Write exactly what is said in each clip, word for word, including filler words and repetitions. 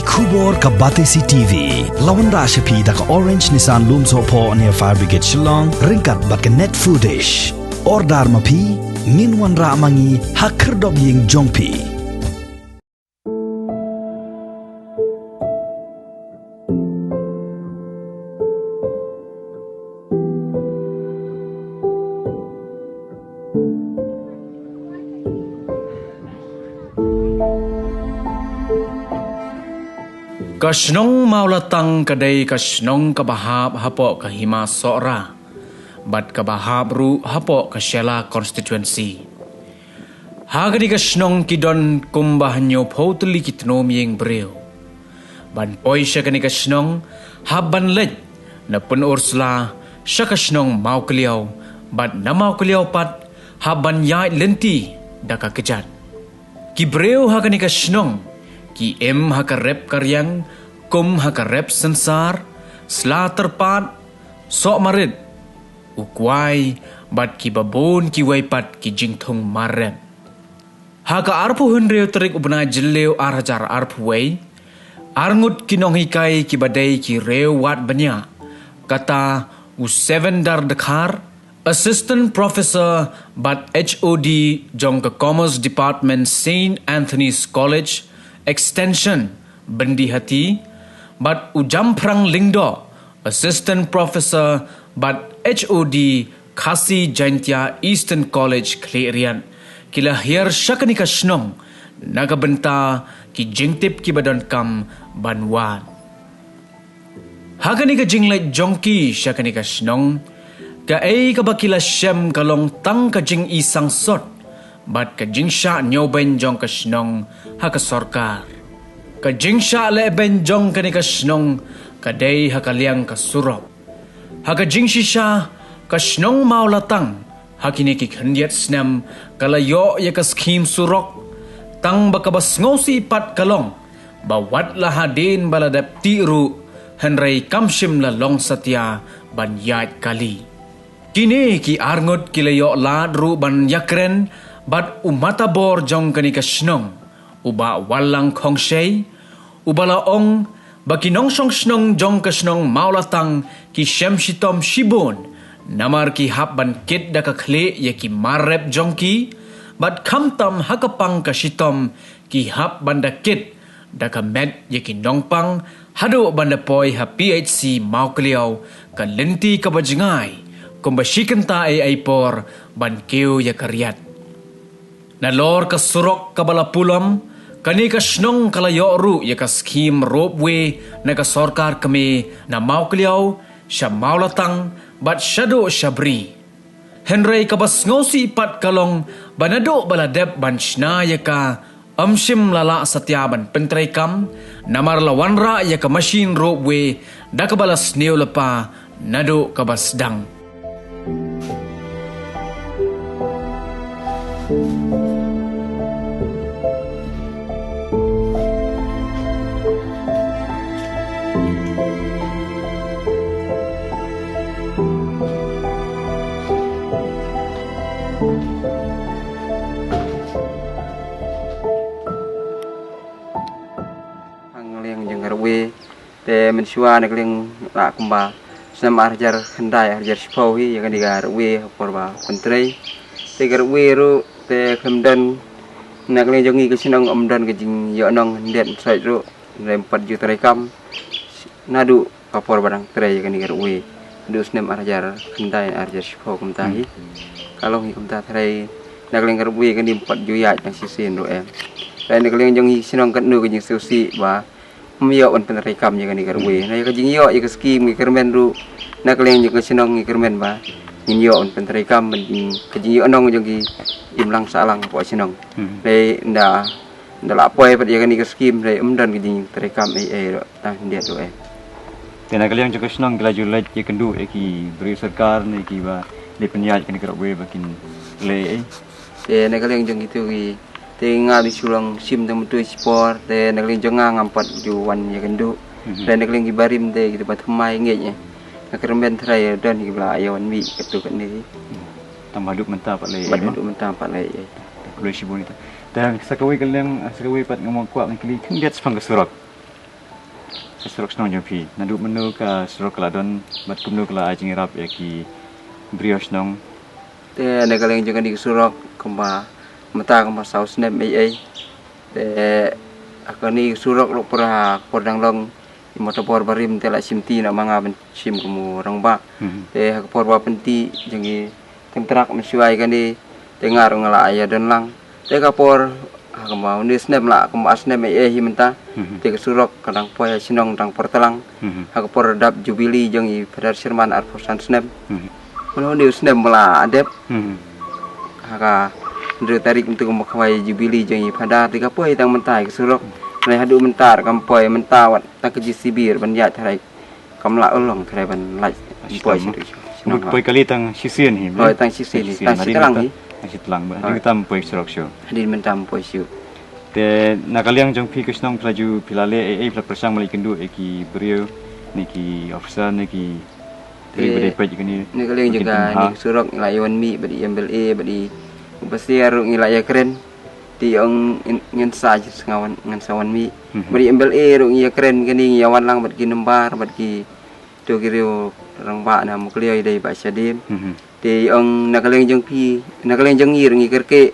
Khubor ka Batesi T V la wanrah sha phi da ka Orange Nissan Lumsohphoh near Fire Brigade Shillong, ryngkat bad ka Net Foodish. Order ma phi, ngin wanrah ma ngi ha khyrdop ïing jong phi. Ka shnong Mawlatang ka dei ka shnong kaba hap hapoh ka Hima Sohra bad kaba hap ruh hapoh ka Shella constituency. Ha kane ka shnong ki don kumba hynñiewphew tylli ki tnum ïing briew. Ban poi sha kane ka shnong, hap ban leit na Pynursla sha ka shnong Mawkliaw, bad na Mawkliaw pat hap ban ïaid lynti da ka kjat. Ki briew ha kane ka shnong ki im ha ka rep ka riang, kum ha ka rep synsar, sla tyrpad, soh marit, u kwai, bad kiba bun kiwei pat ki jingthung mar rep. Ha ka arphew hynriew tarik u bnai Jylliew ar hajar arphew wei, arngut ki nonghikai kiba dei ki riew wad bniah, kata u Seven Dar Dkhar, Assistant Professor bad H O D jong ka Commerce Department, Saint Anthony's College Extension, Byndihati, bad u Jamphrang Lyngdoh, Assistant Professor bad H O D, Khasi Jaintia Eastern College, Khliehriat, ki la hiar sha kane ka shnong na ka bynta ki jingtip kiba donkam ban wad. Ha kane ka jingleit jong ki sha kane ka shnong, kaei kaba ki la shem ka long tang ka jingisangsot bad ka jingshah ñiewbeiñ jong ka shnong ha ka sorkar. Ka jingshah lehbeiñ jong kane ka shnong ka dei ha ka liang ka surok. Ha ka jingshisha, ka shnong Mawlatang ha kine ki khyndiat snem ka la ïoh ïa ka skhim surok, tang ba kaba sngewsih pat ka long ba wat la hadien ba la dep tih ruh, hynrei kam shym la long satia ban ïaid kali. Kine ki arngut ki la ïoh lad ruh ban ïakren bad u matabor jong kane ka shnong, u Bah Wallang Khongshei, uba la ong ba ki nongshong shnong jong ka shnong Mawlatang ki shem shitom shibun namar ki hap ban kit da ka khlieh ïa ki mar rep jong ki, bad khamtam ha ka pang ka shitom ki hap ban da kit da ka met ïa ki nongpang haduh ban da poi ha P H C Mawkliaw, ka lynti kaba jngai kumba shi kynta ei ei por ban kiew ïa ka riat. Nalor ka surok kaba la pulom, kane ka shnong ka la ïoh ruh ïa ka skhim ropeway na ka sorkar kmie na Mawkliaw sha Mawlatang bad shaduh sha Bri. Hynrei kaba sngewsih pat ka long ba naduh ba la dep ban shna ïa ka, ym shym la lah satia ban pyntreikam, namar la wanrah ïa ka mashin ropeway da kaba la sniew lypa naduh kaba sdang. Hang liang jong ka ropeway, te mynshuwa na ka liang la kumba snem ar hajar khyndai, ar hajar shiphew hi ïa kane ka ropeway ha por ba pyntrei. Te ka ropeway ruh te khlem don, na ka liang jong ngi ka shnong ym don ka jingïohnong hyndiat hynrei ruh, hynrei ym pat ju treikam naduh ka por ba dang trei ïa kane ka ropeway. Haduh snem ar hajar khyndai, ar hajar shiphew kumta hi. Ka long hi kumta, hynrei na ka liang ka ropeway kane ym pat ju ïaid tang shisien ruh em. Hynrei na ka liang jong ngi ka shnong katno ka jingsngewsih ba ym ïoh ban pyntreikam ïa kane ka ropeway. Na ïa ka jingïoh ïa ka skhim ngi kyrmen ruh, na ka liang jong ka shnong ngi kyrmen ba ngin ïoh ban pyntreikam, ban jing, ka jingïohnong jong ki im lang sah lang hapoh shnong. Hynrei ynda, ynda la poi pat ïa kane ka skhim hynrei ym don ka jingtreikam ei ei ruh tang hyndiat ruh em. Te na ka liang jong ka shnong ki la ju leit ïakynduh ïa ki briew sorkar ne kiba dei pynïaid kane ka ropeway ba kin leh ei? Te na ka liang jong kito ki, te nga dei shu long shim tang mynta shipor, te na ka liang jong nga ngam pat ju wan ïakynduh. Te na ka liang ki barim te kita ba thymmai ngeit eh. Nga kyrmen trai don hi ba la ïa wan mih katto katne hi. Tang ba haduh mynta pat leh ei, bad haduh mynta pat leh ei. Khublei shibun ita. Te sa kawei ka liang, sa kawei pat nga mong kwah ngan kylli khyndiat shaphang ka surok. Ka surok shnong jong phi, naduh mynno ka surok ka la don bad kumno ka la ai jingïarap ïa ki briew shnong? Te na ka liang jong kane ka surok kumba mynta kumba saw snem ei ei. Te ha kane ka surok ruh por ha ka por dang long i motor bor barim te la shim ti na ma nga ban shim kum u rangbah. Mhm. Te ha ka por ba pynti jong i kontrak mynshuwa ïa kane te nga ruh nga la ïa don lang. Te ka por ha kumba une u snem la kumba ar snem ei ei hi mynta. Mhm. Te ka surok ka dang poi ha shnong dang por tlang. Mhm. Ha ka por dap jubili jong i Phadar Sherman arphew san snem. Mhm. Mynno une u snem ba la dep. Mhm. Ha ka hynriew tarik mynta kumba khwai jubili jong i Phadar te ka poi tang mynta ka surok. Hynrei haduh mynta kam poi mynta wat tang ka J C B ban ïaid tharai kam lah u long tharai ban lait. Poi shu. Poi kali tang shisien hi. Hoi, tang shisien hi. Tang shi tlang hi. Tang shi tlang ba. Hoi. Hadien tam poi surok shu. Hadien mynta poi shu. Te na ka liang jong phi ka shnong phi la ju phi la leh ei ei phi la pyrshang ban leit kynduh ïa ki briew ne ki officer ne ki Te, te ba dei peit kane. Na ka liang jong kane ka surok ngi la ïa wan mih bad i M L A bad i u Basiar ruh ngi la ïa kren. Te ong ngin sa ji sngawan ngin sa wan mih. Mhm. Bad i M L A ruh ngi ïa kren kane ngi ïa wan lang bad ki number bad ki to ki riew rangbah na Muklioi dei ba shadim. Mhm. Te ong na ka liang jong phi na ka liang jong ngi ruh ngi kyrkieh.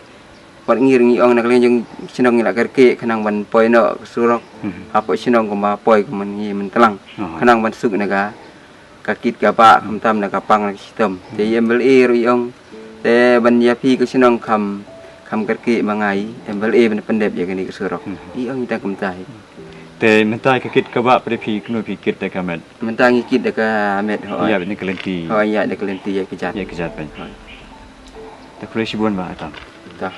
Bad ngi ruh ngi ong na ka liang jong shnong ngi la kyrkieh khnang ban poi noh ka surok. Mhm. Hapoh shnong kumba poi kumba ngi myntlang. Oh. Khnang ban suk na ka ka kit ka bah khamtam na ka pang na ka shitom. Te i M L A ruh i ong te ban ïa phi ka shnong kham kham kyrkieh ma nga i M L A ban pyndep ïa kane ka surok. Hmm. I ong i tang kumta hi. Te mynta ka kit ka bah phi kumno phi kit da ka met? Mynta ngi kit da ka met ho. Ïa da ka lynti. Ho ïa da ka lynti ïa ka jat. Ïa ka jat pyn. Ho. Te khublei shibun bah Atam. Ta.